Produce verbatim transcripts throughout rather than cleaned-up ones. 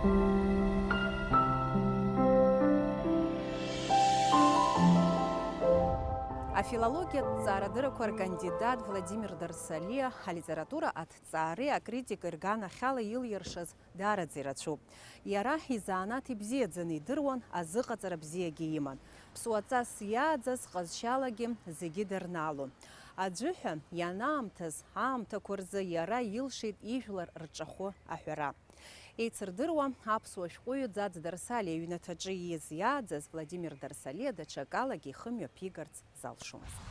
Афилологиатә ҵаарадырақәа ркандидат Владимир Дарсалиа алитература аҭҵаареи акритикеи рганахьала илиршаз даараӡа ирацәоуп. Иара изанааҭ ибзиаӡаны идыруан, азыҟаҵара бзиагьы иман. Ԥсуаҵас иааӡаз ҟазшьалагьы зегьы дырнаалон. Аӡәы ҳәа ианаамҭаз аамҭақәа рзы иара илшеит ижәлар рҿахәы аҳәара. Еицырдыруа аԥсуа шәҟәыҩҩы Ӡаӡ Дарсалиа иҩнаҭаҿы ииз иааӡаз Владимир Дарсалиа даҽакалагьы ихы мҩаԥигарц залшомызт.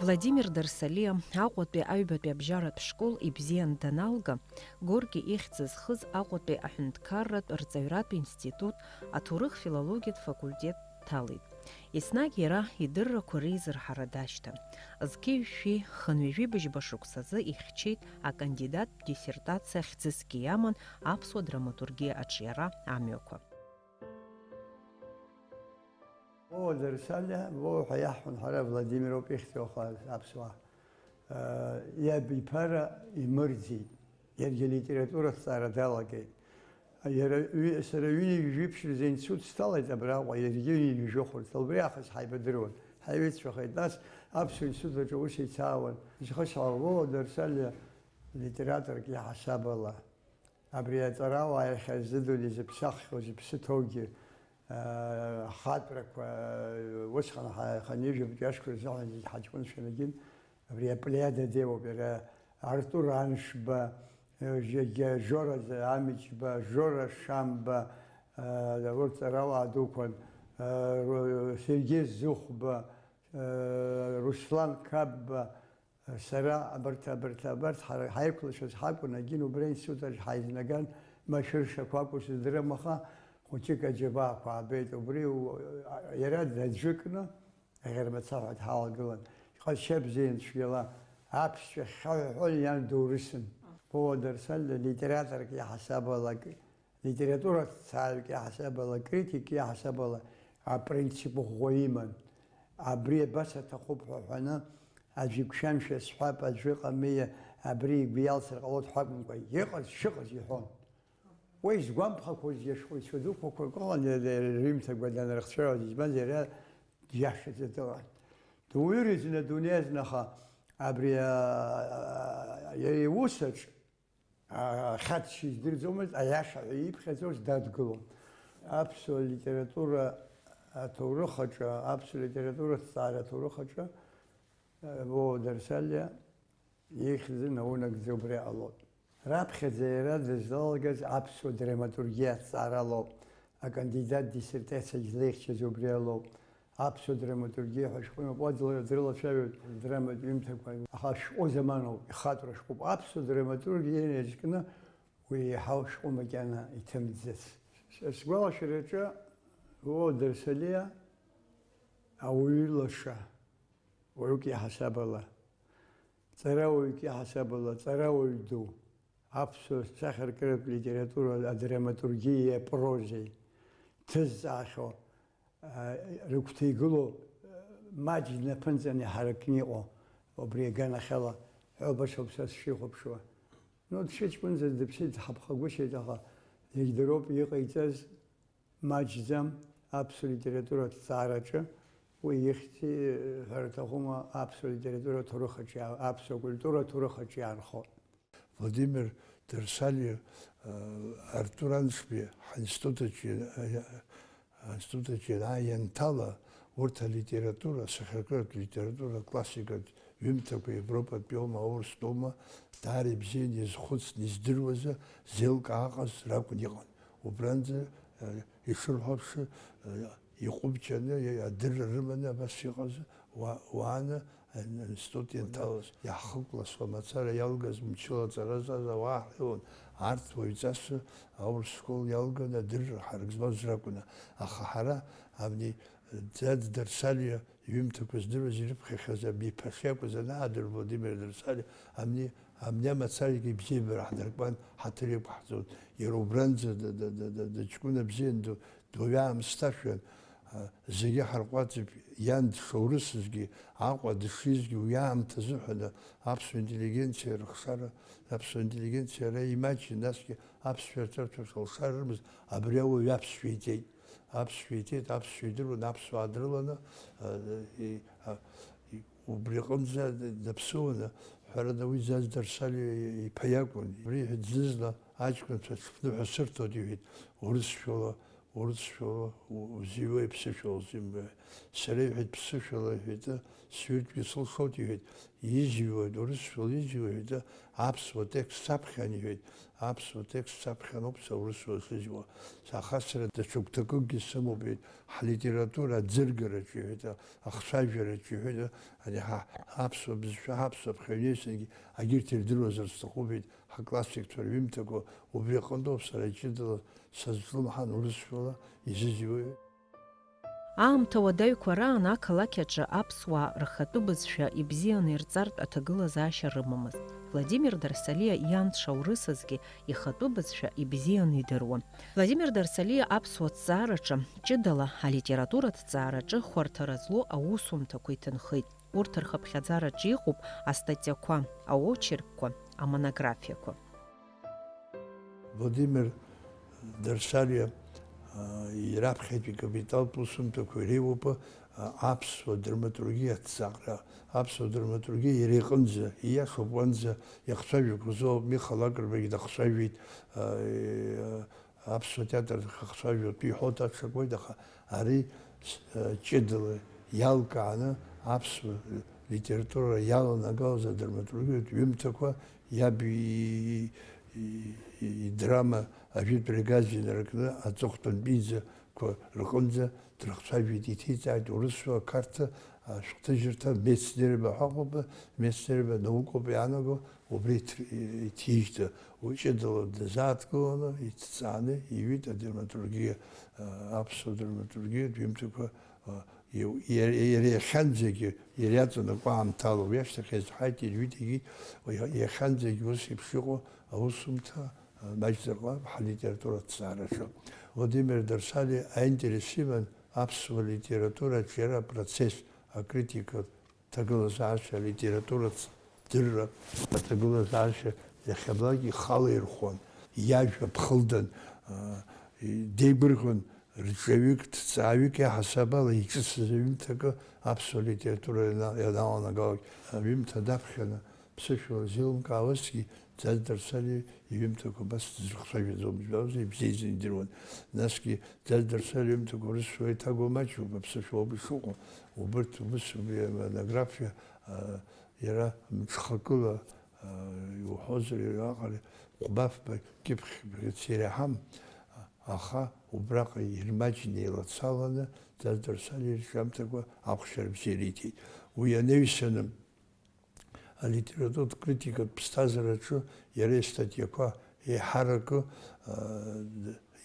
Владимир Дарсалиа Аҟәатәи аҩбатәи абжьаратә школ ибзиан даналга, Горки ихьӡ зхыз Аҟәатәи аҳәынҭқарратә рҵаҩратә институт аҭоурых-филологиатә факультет дҭалеит. Еснагь иара идыррақәа реизырҳара дашьҭан. Зқьи жәшәи хынҩажәи быжьба шықәсазы ихьчеит акандидаттә диссертациа хьӡысгьы иаман аԥсуа драматургиа аҿиара амҩақәа. О, Дарсалиа, Вова ҳәа иаҳҳәон ҳара, Владимир ауп ихьӡ иоуа аԥсуаа. Иаб иԥара имырӡит, иаргьы алитература аҭҵаара далагеит. Иара ҩ-, сара ҩынҩажәи жәиԥшь рзы институт сҭалеит абраҟа, иаргьы ҩынҩажәи жәохә рзы, убри аахыс ҳаибадыруан, ҳаиҩызцәахеит. Нас аԥсуа институт аҿы аус еицаауан. Зхы сҳәаауа, Дарсалиа литераторк иаҳасаб ала. Абри аҵарауаа иахьа зыдунеи зыԥсаххьоу, зыԥсы ҭоугьы, аа, ахатәрақәа, усҟан ҳа-, хынҩажәи жәаба ашықәс рзыҳәан зегь ҳаҷкәынцәа ргьын, абри аплеиада деиуоуп иара, Артур Аншба, Жьа-, Жьа-, Жора Амичба, Жора Шамба, аа, урҭ ҵарауаа дуқәан, аа, Ру-, Сергеи Зыхәба, аа, Руслан Қапба, Сара абарҭ, абарҭ, абарҭ ҳара ҳаиқәлацәаз ҳакәын, агьын убра аинститут аҿы ҳаизнаган, машәыршақә акәу сыздырам, аха хәыҷык аџьабаақәа аабеит. Убри у-, иара даӡәыкны аӷьармацаҳәа дҳалагылан. Иҟазшьа бзиан цәгьала аԥсшәа хьхьаҳәа ҳәон, иан доурысын. Вова Дарсалиа литераторк иаҳасаб ала, литератураҭҵааҩык иаҳасаб ала, критик иаҳасаб ала апринцип ӷәӷәа иман. Абри абас аҭахуп ҳәа ҳәаны, аӡә игәшәамшәа сҳәап, аӡә ыҟами, абри игәы иалсыр ҟалоит ҳәа акәымкәа, иҟаз шыҟаз иҳәон. Уи згәамԥхақәоз иашәҟәыҩҩцәа дуқәақәак ыҟан, иара, иара рҩымҭақәа данрыхцәажәоз, избанзар, иара диашаӡа дыҟан. Дуаҩырызны, адунеи азын, аха абри, а, а, а, иара иусаҿ Ахьаҵшьа издырӡомызт, аиаша ҳәа иԥхьаӡоз дадгылон. Аԥсуа литература аҭоурых аҿы, аԥсуа литература аҭҵаара аҭоурых аҿы, Вова Дарсалиа ихьӡ наунагӡа убри ҟалоит. Раԥхьаӡа иара дызлалгаз аԥсуа драматургиа аҭҵаара алоуп. Акандидат диссертациагь злеихьчаз убри алоуп. Аԥсуа драматургиа ҳәа шәҟәы имоуп, уа дрылацәажәоит драматә ҩымҭақәа, аха ашәҟәы заманоуп, ихатәра шәҟәуп. Аԥсуа драматургиа инаизкны уи еиҳау шәҟәы макьана иҭымҵӡац. С-, сгәалашәараҿы Вова Дарсалиа ауаҩы лаша, уаҩык иаҳасаб ала, ҵарауаҩык иаҳасаб ала, ҵарауаҩ ду. Аԥсуа сахьаркыратә литература адраматургиеи апрозеи ҭызҵаахьоу, а, рыгәҭа игылоу, а, маҷ днаԥынҵаны иҳаракны иҟоу, убри аганахьала ҳәа убас ауп са сшихәаԥшуа. Ну, дшыҷкәынӡаз дыԥсит, дҳаԥхагәышьеит, аха зегь дыроуп иҟаиҵаз. Маҷӡам аԥсуа литература аҭҵаараҿы, уи ихьӡи, ҳәара аҭахума, аԥсуа литература аҭоурыхаҿ иаа-, аԥсуа культура аҭоурыхаҿ иаанхо. Владимир Дарсалиа, э, Артур Аншбеи ҳаинститут аҿы, э, аинститут аҿы ианаа-, ианҭала, урҭ алитература, асахьаркыратә литература, аклассикатә ҩымҭақәа европатәиоума, аурыстәоума, даара ибзианы иазхәыцны издыруазы, зеилкааҟаз ракәын иҟан. Убранӡа, э, ишырҳәо аԥшьа, э, иҟәыбҷаны, адырра рыманы абас иҟаз уа-, уааны, э, аинститут ианҭалаз, иаҳхыкәласуа мацара иалгаз, мчыла аҵара зҵаз ауаа ҳрылан. Арҭ уаҩҵасра аурыс школ иалганы адырра ҳарак змаз ракәын. Аха ҳара абни, э, Ӡаӡ Дарсалиа иҩымҭақәа здыруаз ирыԥхьахьаз абиԥахьы акәыз анаадыр, Владимир Дарсалиа, абни, абни амацарагьы ибзиабара ҳнаркуан, ҳаҭыр иқәҳҵон. Иара убранӡа д-, д-, д-, д-, дыҷкәына бзиан ду, Уи аамсҭашәан, а, зегьы ҳарҟәаҵып, иан дшаурысызгьы, Аҟәа дышизгьы уи аамҭазы ҳәаны аԥсуа интеллигенциа рыхшара, аԥсуа интеллигенциа ара имаҷын, насгьы аԥсшәа рҭырҭәаша лшара рымаз, абри ауаҩ аԥсшәа иҵеит. Аԥсшәа иҵеит, аԥсшәа идыруан, аԥсуаа дрыланы, а, и-, а, и-, убри аҟынӡа д-, даԥсыуаны, ҳәарада, уи Ӡаӡ Дарсали иԥа иакәын. Убри иҳәеит, зны-зынла аҷкәынцәа ҽԥныҳәа сырҭоит, иҳәеит, урысшәала, урысшәала у-, узыҩуеи, ԥсышәала узымбои? Сара, иҳәеит, ԥсышәала, иҳәеит, сҩыртәгьы сылшоит, иҳәеит, изыҩуеит, урысшәала изыҩуеит, иҳәеит, аԥсуа текст саԥхьан, иҳәеит, аԥсуа текст саԥхьан ауп са урысшәала сызҩуа. Аха сара даҽа гәҭакыкгьы сымоуп, иҳәеит, ҳлитература аӡыргараҿы, иҳәеит, ахцәажәараҿы, иҳәеит, ани ҳа, ҳаԥсуа бызшәа, ҳаԥсуа ԥхьаҩ иеисангьы агьырҭ ирдыруазар сҭахуп, иҳәеит, ҳклассикцәа рҩымҭақәа, убри аҟынтәоуп сара ҷыдала сазҿлымҳан урысшәала изызҩуеи? Аамҭа уадаҩқәа раан ақалақь аҿы аԥсуаа рхатәы бызшәа ибзианы ирҵартә аҭагылазаашьа рымамызт. Владимир Дарсалиа иан дшаурысызгьы ихатәы бызшәа ибзианы идыруан. Владимир Дарсалиа аԥсуа ҭҵаараҿы, ҷыдала алитература ҭҵаараҿы хәарҭара злоу аусумҭақәа иҭынхеит. Урҭ рхыԥхьаӡараҿы иҟоуп астатиақәа, аочеркқәа, амонографиақәа. Владимир Дарсалиа, а, раԥхьатәи капиталтә усумҭақәа иреиуоуп, а, аԥсуа драматургиа аҭҵаара, аԥсуа драматургиа иара иҟынӡа, ииашоуп, уанӡа иахцәажәақәоу Миха Лакрбагь дахцәажәеит, а, и, а, аԥсуа театр ахцәажәатәы иҳәо даҽакуеит, аха ари с-, ҷыдала иалкааны аԥсуа литература иаланагалаз адраматургиатә ҩымҭақәа иаб и-, и-, и-, идрама ажәытә Регаз инаркны аҵыхәтәантәиӡақәа рҟынӡа дрыхцәажәеит, иҭиҵааит урысшәа, ақарҭа, ашәҟәҭыжьырҭа, Мецнерба ҳәа ыҟоуп, Мецнерба наукоуп иаанаго, убри иҭ-, иҭижьда, уи ҷыдала дазааҭгыланы, иҭҵааны иҩит адраматургиа, а, аԥсуа драматургиатә ҩымҭақәа, а, иу-, иа-, иара иахьанӡагьы, иара иаҵанакуа аамҭала, уи ашьҭахь иазҳаит, ирҩит, егьит, уи иахьанӡагьы ус еиԥш иҟоу аусумҭа, а, маҷӡак ҟалап ҳлитература аҭҵаараҿы. Владимир Дарсали аинтерес иман аԥсуа литература аҿиара апроцесс, акритика, ҭагылазаашьа, алитературатә дырра аҭагылазаашьа иахьабалак ихала ирхәон, иажәа ԥхылдан, аа, деигәырӷьон, рҿаҩык, ҭҵааҩык иаҳасаб ала иҿыцыз аҩымҭакы аԥсуа литература иана-, ианаланагалак. Аҩымҭа даԥхьаны, ԥсышәала зеилымкаауазҭгьы, Ӡаӡ Дарсали иҩымҭақәа абас дызрыхцәажәаӡомызт, жәаҩа ибзиаӡаны идыруан. Насгьы Ӡаӡ Дарсали иҩымҭақәа урысшәала иҭагоу маҷуп, аԥсышәала ауп ишыҟоу. Убырҭ, убыс, убри амонографиа, а, иара мҽхакыла, а, иуҳәозар, иаҟара хәба-фба кьыԥхьбӷьыц ираҳам, аха убраҟа ирмаҷны еилацаланы Ӡаӡ Дарсали ирҿиамҭақәа ахәшьара бзиа риҭеит. Уи анаҩсаны, алитературатә критикатә ԥсҭазаараҿы иара истатиақәа еиҳаракы, а,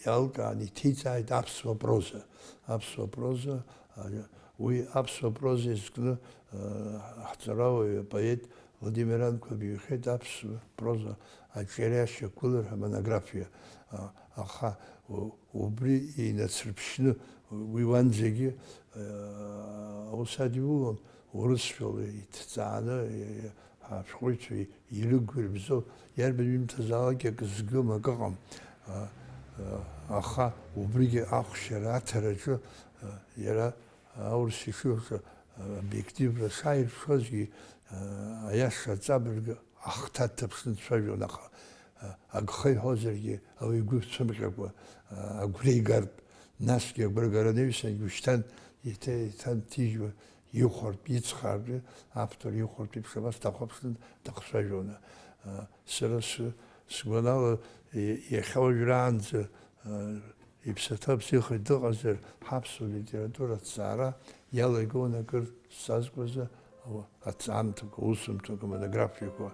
иалкаан иҭиҵааит аԥсуа проза. Аԥсуа проза, а, уи аԥсуа проза изкны, а, ҳҵарауаҩ апоет Владимир Анқәаб иҩхеит аԥсуа проза аҿиареи ашьақәгылареи ҳәа монографиа. А, аха у-, убри инацрыԥшьны уи уанӡагьы, а, аус адиулон. Урысшәала иҭҵааны, ашәҟәыҩҩцәа ирыгу-ирбзоу иарбан ҩымҭазаалак акы згым акы ыҟам. А, а, аха убригьы ахәшьара аҭараҿы, а, иара аурыс ишыҩуаҿы, а, обиективра шааирԥшуазгьы, а, аиаша аҵабырг ахҭа дҭаԥшны дцәажәон, аха, а, агха иҳәозаргьы ауаҩ игәы цәымҟьакәа, а, агәра игартә, насгьы агәрагара анаҩсангьы ушьҭан иҭа-, иҭанҭыжьуа, ихәартә, ицхраартә, автор ихәартә еиԥш абас дахәаԥшны дахцәажәон. А, сара сы-, сгәанала, и-, иахьа уажәраанӡа, а, иԥсаҭа бзиахеит дыҟазар, ҳаԥсуа литература аҭҵаара иалагон акыр сзазкуаза, ауа-, аҭҵаамҭақәа, аусумҭақәа, амонографиақәа.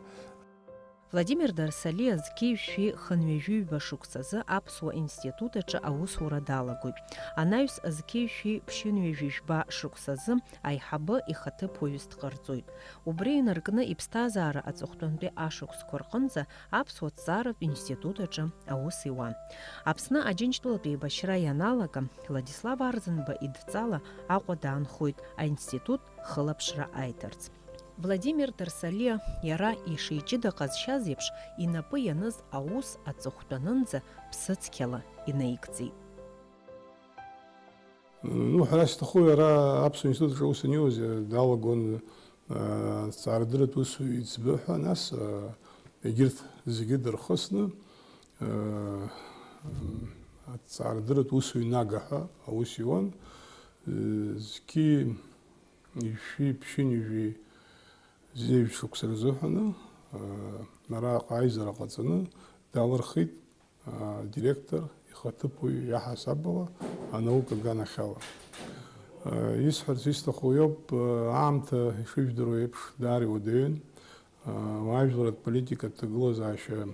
Владимир Дарсалиа зқьи жәшәи хынҩажәи ҩба шықәсазы Аԥсуа институт аҿы аусура далагоит. Анаҩс зқьи жәшәи ԥшьынҩажәи жәба шықәсазы аиҳабы ихаҭыԥуаҩыс дҟарҵоит. Убри инаркны иԥсҭазаара аҵыхәтәантәи ашықәсқәа рҟынӡа Аԥсуа ҭҵааратә институт аҿы аус иуан. Аԥсны Аџьынџьтәылатә еибашьра ианалага, Владислав Арӡынба идҵала Аҟәа даанхоит аинститут хылаԥшра аиҭарц. Владимир Дарсалиа иара ишиҷыда ҟазшьаз еиԥш, инапы ианыз аус аҵыхәтәанынӡа ԥсыцқьала инаигӡеит. Ну, ҳәарас иҭаху, иара Аԥсуа институт аҿы аус аниуаз, далагон, а, аҭҵаарадырратә усуҩ еиҵбы ҳәа, нас, а, егьырҭ зегьы дырхысны, а, аҭҵаарадырратә усуҩ нага ҳәа аус иуан. Зқьи ижәшәи ԥшьынҩажәи зеижә шықәса рзыҳәаны, а, араҟа аизара ҟаҵаны далырхит, а, директор ихаҭыԥуаҩ иаҳасабала анаука аганахьала. А, исҳәарц исҭаху иоуп, а, аамҭа, ишыжәдыруа еиԥш, даара иуадаҩын. Уаажәларратә политикатә ҭагылазаашьа, а,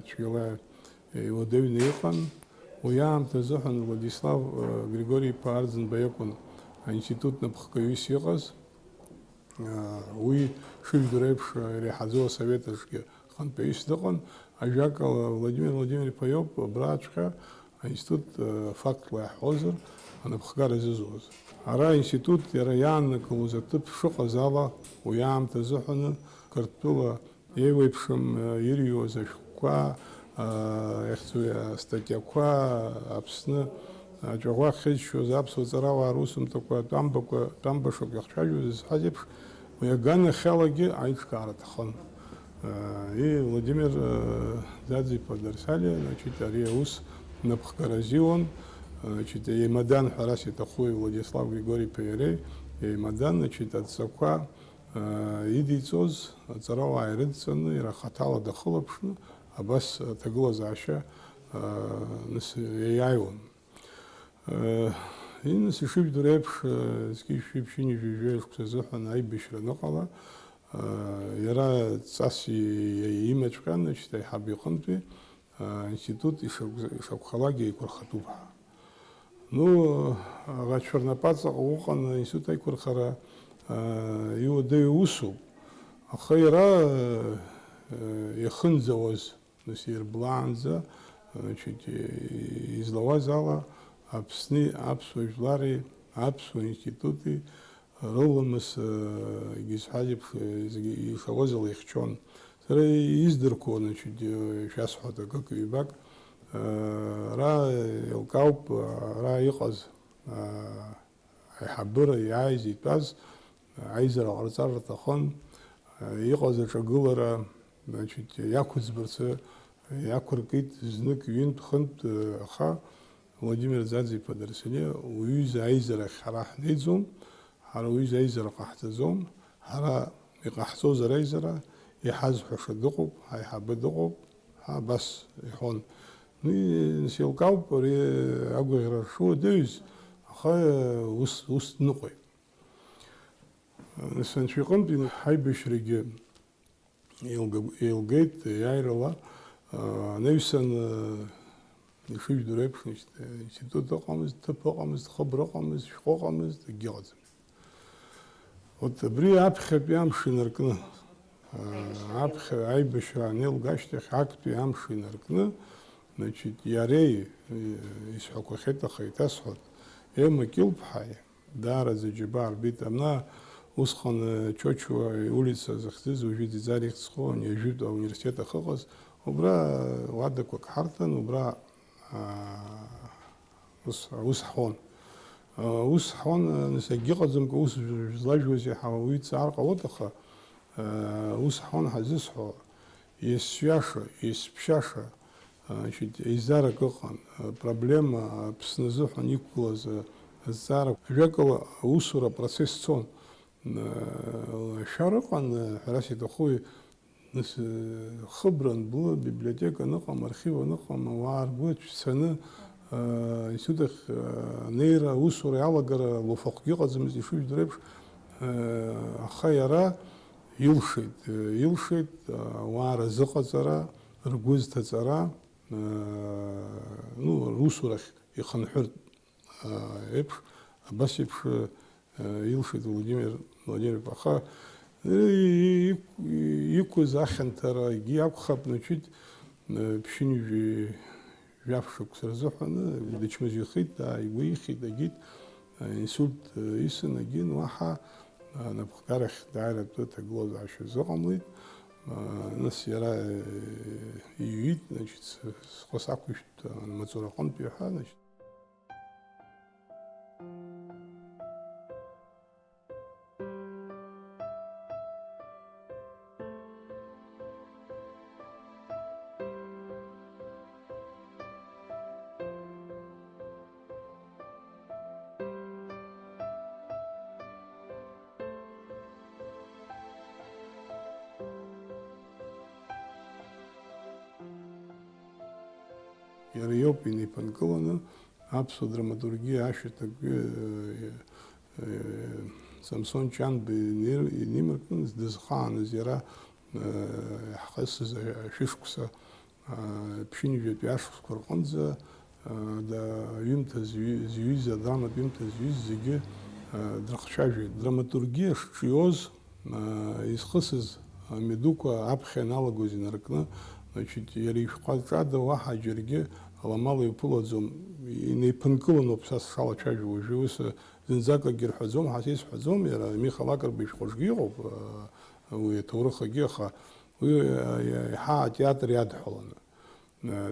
цәгьала иуадаҩны иҟан. Уи аамҭазыҳәан Владислав, а, Григори-иԥа Арӡынба иакәын аинститут напхгаҩыс иҟаз. А, уи, шыжәдыруа еиԥш, иреиҳаӡоу асовет аҿгьы хантәаҩыс дыҟан. Ажәакала, Владимир Владимир-иԥа иоуп абраҵәҟьа аинститут, э, фактла иаҳҳәозар, анапхгара зызуаз. Ара аинститут иара иааннакылоз аҭыԥ шыҟаз ала, уи аамҭа азыҳәаны Қырҭтәыла еиуеиԥшым, э, ирҩуаз ашәҟәқәа, э, иахьӡу астатиақәа, Аԥсны аҿаӷәа ахьызшьуаз аԥсуа ҵарауаа русумҭақәа тәамбакәа, тәамбашақә иахцәажәоз зҳәаз еиԥш, уи аганахьалагьы аиҿкаара аҭахын. И Владимир, э, Ӡаӡ-иԥа Дарсалиа, значит, ари аус напхгара азиуан. Значит, еимадан, ҳәарас иҭахуи, Владислав Григори-иԥа иареи еимадан, значит, адҵақәа, э, идиҵоз аҵарауаа ирыдҵаны, иара хаҭала дахылаԥшны, абас аҭагылазаашьа, э, нас иаиааиуан. Э, инас ишыжәдыруа еиԥш, э, зқьи жәшәи ԥшьынҩажәи жәаҩа шықәса азыҳәан аибашьра аныҟала, э, иара дҵас и-, имаҵәҟьан, значит, аиҳабы иҟынтәи, э, аинститут ишакә-, ишакәхалак еиқәырхатәуп ҳәа. Ну, аӷацәа рнапаҵаҟа уҟан аинститут аиқәырхара, э, иуадаҩу усуп. Аха иара, э, э, иахынӡауаз Нас ирблаанӡа, значит, излауаз ала, Аԥсни аԥсуа жәлари аԥсуа институти рыламыс, егьызҳәаз еиԥш, зегьы ишауаз ала ихьчон. Сара издырқәо, значит, шәасҳәоит акык-ҩбак, ара еилкаауп, ара иҟаз, аиҳабыра иааиз, итәаз, аизара ҟарҵар рҭахын, иҟаз аҿагылара, значит, иақәыӡбарц иақәыркит знык, ҩынтә, хынтә, аха Владимир Ӡаӡ-иԥа Дарсалиа уҩыза аизарахь ҳара ҳнеиӡом, ҳара уҩыза аизара ҟаҳҵаӡом, ҳара иҟаҳҵозар аизара, иҳазҳәаша дыҟоуп, ҳаиҳабы дыҟоуп, ҳа абас иҳәон. Уи, нас, еилкаауп ари агәаӷьра шуадаҩыз, аха ус, ус дныҟәеит. Нас анцәа иҟынтә ин-, ҳаибашьрагьы еилга-, еилгеит, иааирала, а, анаҩсан, а, ишыжәдыруа еиԥш, значит, институт ыҟамызт, ҭыԥ ыҟамызт, хыбра ыҟамызт, шәҟәы ыҟамызт, акгьы ыҟаӡамызт. Вот абри аԥхьатәи амш инаркны, аа, аԥхьа аибашьра анеилга ашьҭахь актәи амш инаркны, значит, иареи, э, исҳәақәахьеит, аха иҭасҳәоит, Ема Кьылԥҳаи даараӡа аџьабаа рбеит. Ана усҟан, э, Чочуа иулица захьӡыз, уажәы Ӡиӡар ихьӡ зху, ани ажәытә ауниверситет ахьыҟаз, убра уадақәак ҳарҭан, убра, аа, Ус, ус ҳҳәон. Ус ҳҳәон, нас, акгьы ыҟаӡамкәа, ус злажәуазеи ҳәа уаҩы дҵаар ҟалоит, аха, ус ҳҳәон ҳазысҳәо, иесҩаша, иесԥшьаша, значит, еизарак ыҟан, проблема Аԥсны азыҳәан иқәгылаз азҵаарақәа. Ажәакала, аусура апроцесс цон. Лашәар ыҟан, ҳәарас иҭахуи, Нас, э, хыбран, блы, библиотека аныҟам, архив аныҟам, ауаа ргәы цәцаны, э, институт ахь, э, анеира, аусура иалагара луфахәгьы ыҟаӡамызт, ишыжәдыруа еиԥш, э, аха иара Илшеит, илшеит, ауаа рзыҟаҵара, ргәы зҭаҵара, ну, русурахь ихынҳәыртә еиԥш, абас еиԥш илшеит Владимир Владимир-иԥа. Аха иқәыз ахьанҭарагьы акәхап, значит, ԥшьынҩажәи жәаф шықәса рзыҳәаны дычмазаҩхеит, дааигәеихеит, агеит, инсульт исын, агин, уаҳа напхгарахь дааира атәы ҭагылазаашьа зыҟамлеит. Нас иара иҩит, значит, схы сақәышәт амаҵура аҟынтәи ҳәа, значит. Иара иоуп инеиԥынкыланы аԥсуа драматургиа ашәаҭаҩы, э, э, Самсон Ҷанба инеир-, инимаркны дызхааныз иара, э, иаҳхысыз ашәышықәса, э, ԥшьынҩажәатәи ашықәсқәа рҟынӡа, э, да-, аҩымҭа зҩ-, зҩыз, адраматә ҩымҭа зҩыз зегьы, э, дрыхцәажәеит. Драматургиа шҿиоз, изхысыз амҩадуқәа аԥхьа ианалагоз инаркны, значит, иара ишәҟәы ҿада уаҳа џьаргьы аламала иуԥылаӡом, инеиԥынкыланоуп са сшалацәажәо уажәы, ус зынӡак акгьы рҳәаӡом, ҳа сисҳәаӡом, иара Миха Лакрба ишәҟәаҿгьы иҟоуп, уи аҭоурыхагьы, аха уи еиҳа атеатр иадҳәаланы.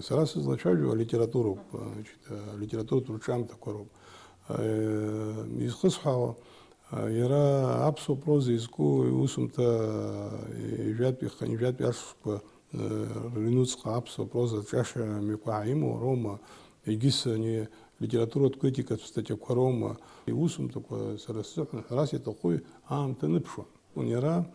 Сара сызлацәажәо алитературоуп, значит, алитературатә рҿиамҭақәа роуп. Изхысҳәаауа, иара аԥсуа проза изку иусумҭа ҩажәатәи хынҩажәатәи ашықәсқәа рыҩнуҵҟа аԥсуа проза аҿиаша мҩақәа ааимоу роума, егьыс ани литературатә критикатә статиақәа роума, иусумҭақәа сара сзыҳәан ҳәарас иаҭаху аамҭа аныԥшуа. Иара,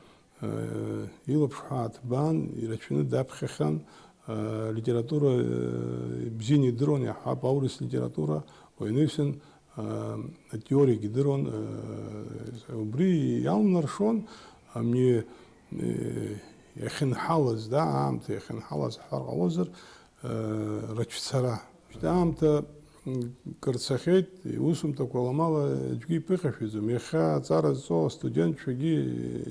э, илаԥш ҳәа ааҭбаан, ирацәаны даԥхьахьан, э, литература, э, бзианы идыруан, иаҳҳәап, аурыс литература, уаҩ инаҩсан, э, атеориагьы идыруан, э, убри иалнаршон, амни, э, иахьынҳалаз, да, аамҭа иахьынҳалаз ҳҳәар ҟалозар, э, рыцәцара. Шьҭа аамҭа, м, кыр цахьеит, иусумҭақәа аламала аӡәгьы иԥыхьашәаӡом. Иахьа аҵара зҵо астудентцәагьы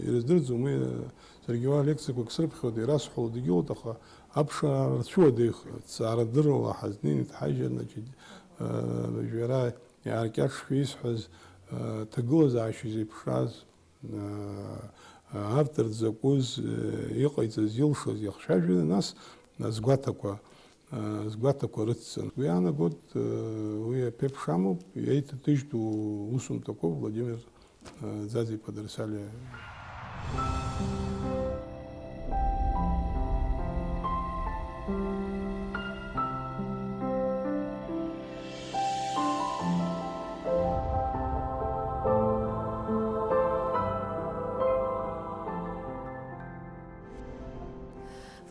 ирыздырӡом, уи, э, саргьы уа лекциақәак срыԥхьоит, ирасҳәалоит, дагьыҟоуп, аха аԥшаара рцәыуадаҩхоит. Ҵаарадыррала ҳазнеины дҳажьыр, значит, э, жәара иааркьаҿшәа исҳәаз, э, ҭагылазаашьа зеиԥшраз, автор дзакәыз, иҟаиҵаз, илшоз иахцәажәаны, нас азгәаҭақәа, азгәаҭақәа рыцҵан. Уи аанагоит, уи аԥеиԥш амоуп, еиҭаҭыжьтәу усумҭақәоуп Владимир Ӡаӡа-иԥа Дарсалиа.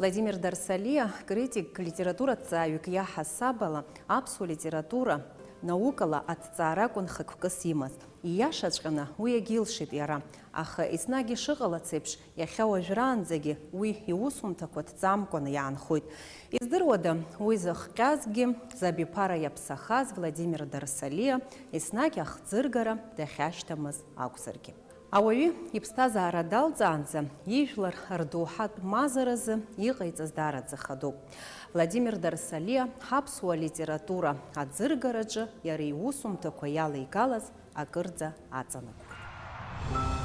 Владимир Дарсалиа, критик, литератураҭҵааҩык иаҳасаб ала, аԥсуа литература наукала аҭҵаара акәын хықәкыс имаз. Ииашаҵәҟьаны, уи иагьилшеит иара, аха еснагь ишыҟалац еиԥш, иахьа уажәраанӡагьы уи иусумҭақәа ҭҵамкәаны иаанхоит. Издыруада, уи зыхҟьазгьы, забиԥара иаԥсахаз Владимир Дарсалиа еснагь ахӡыргара дахьашьҭамыз акәзаргьы. Ауаҩы иԥсҭазаара далҵаанӡа ижәлар рдоуҳатә мазаразы иҟаиҵаз даараӡа хадоуп. Владимир Дарсалиа ҳаԥсуа литература аӡыргараҿы иара иусумҭақәа иалеигалаз акырӡа аҵанакуеит.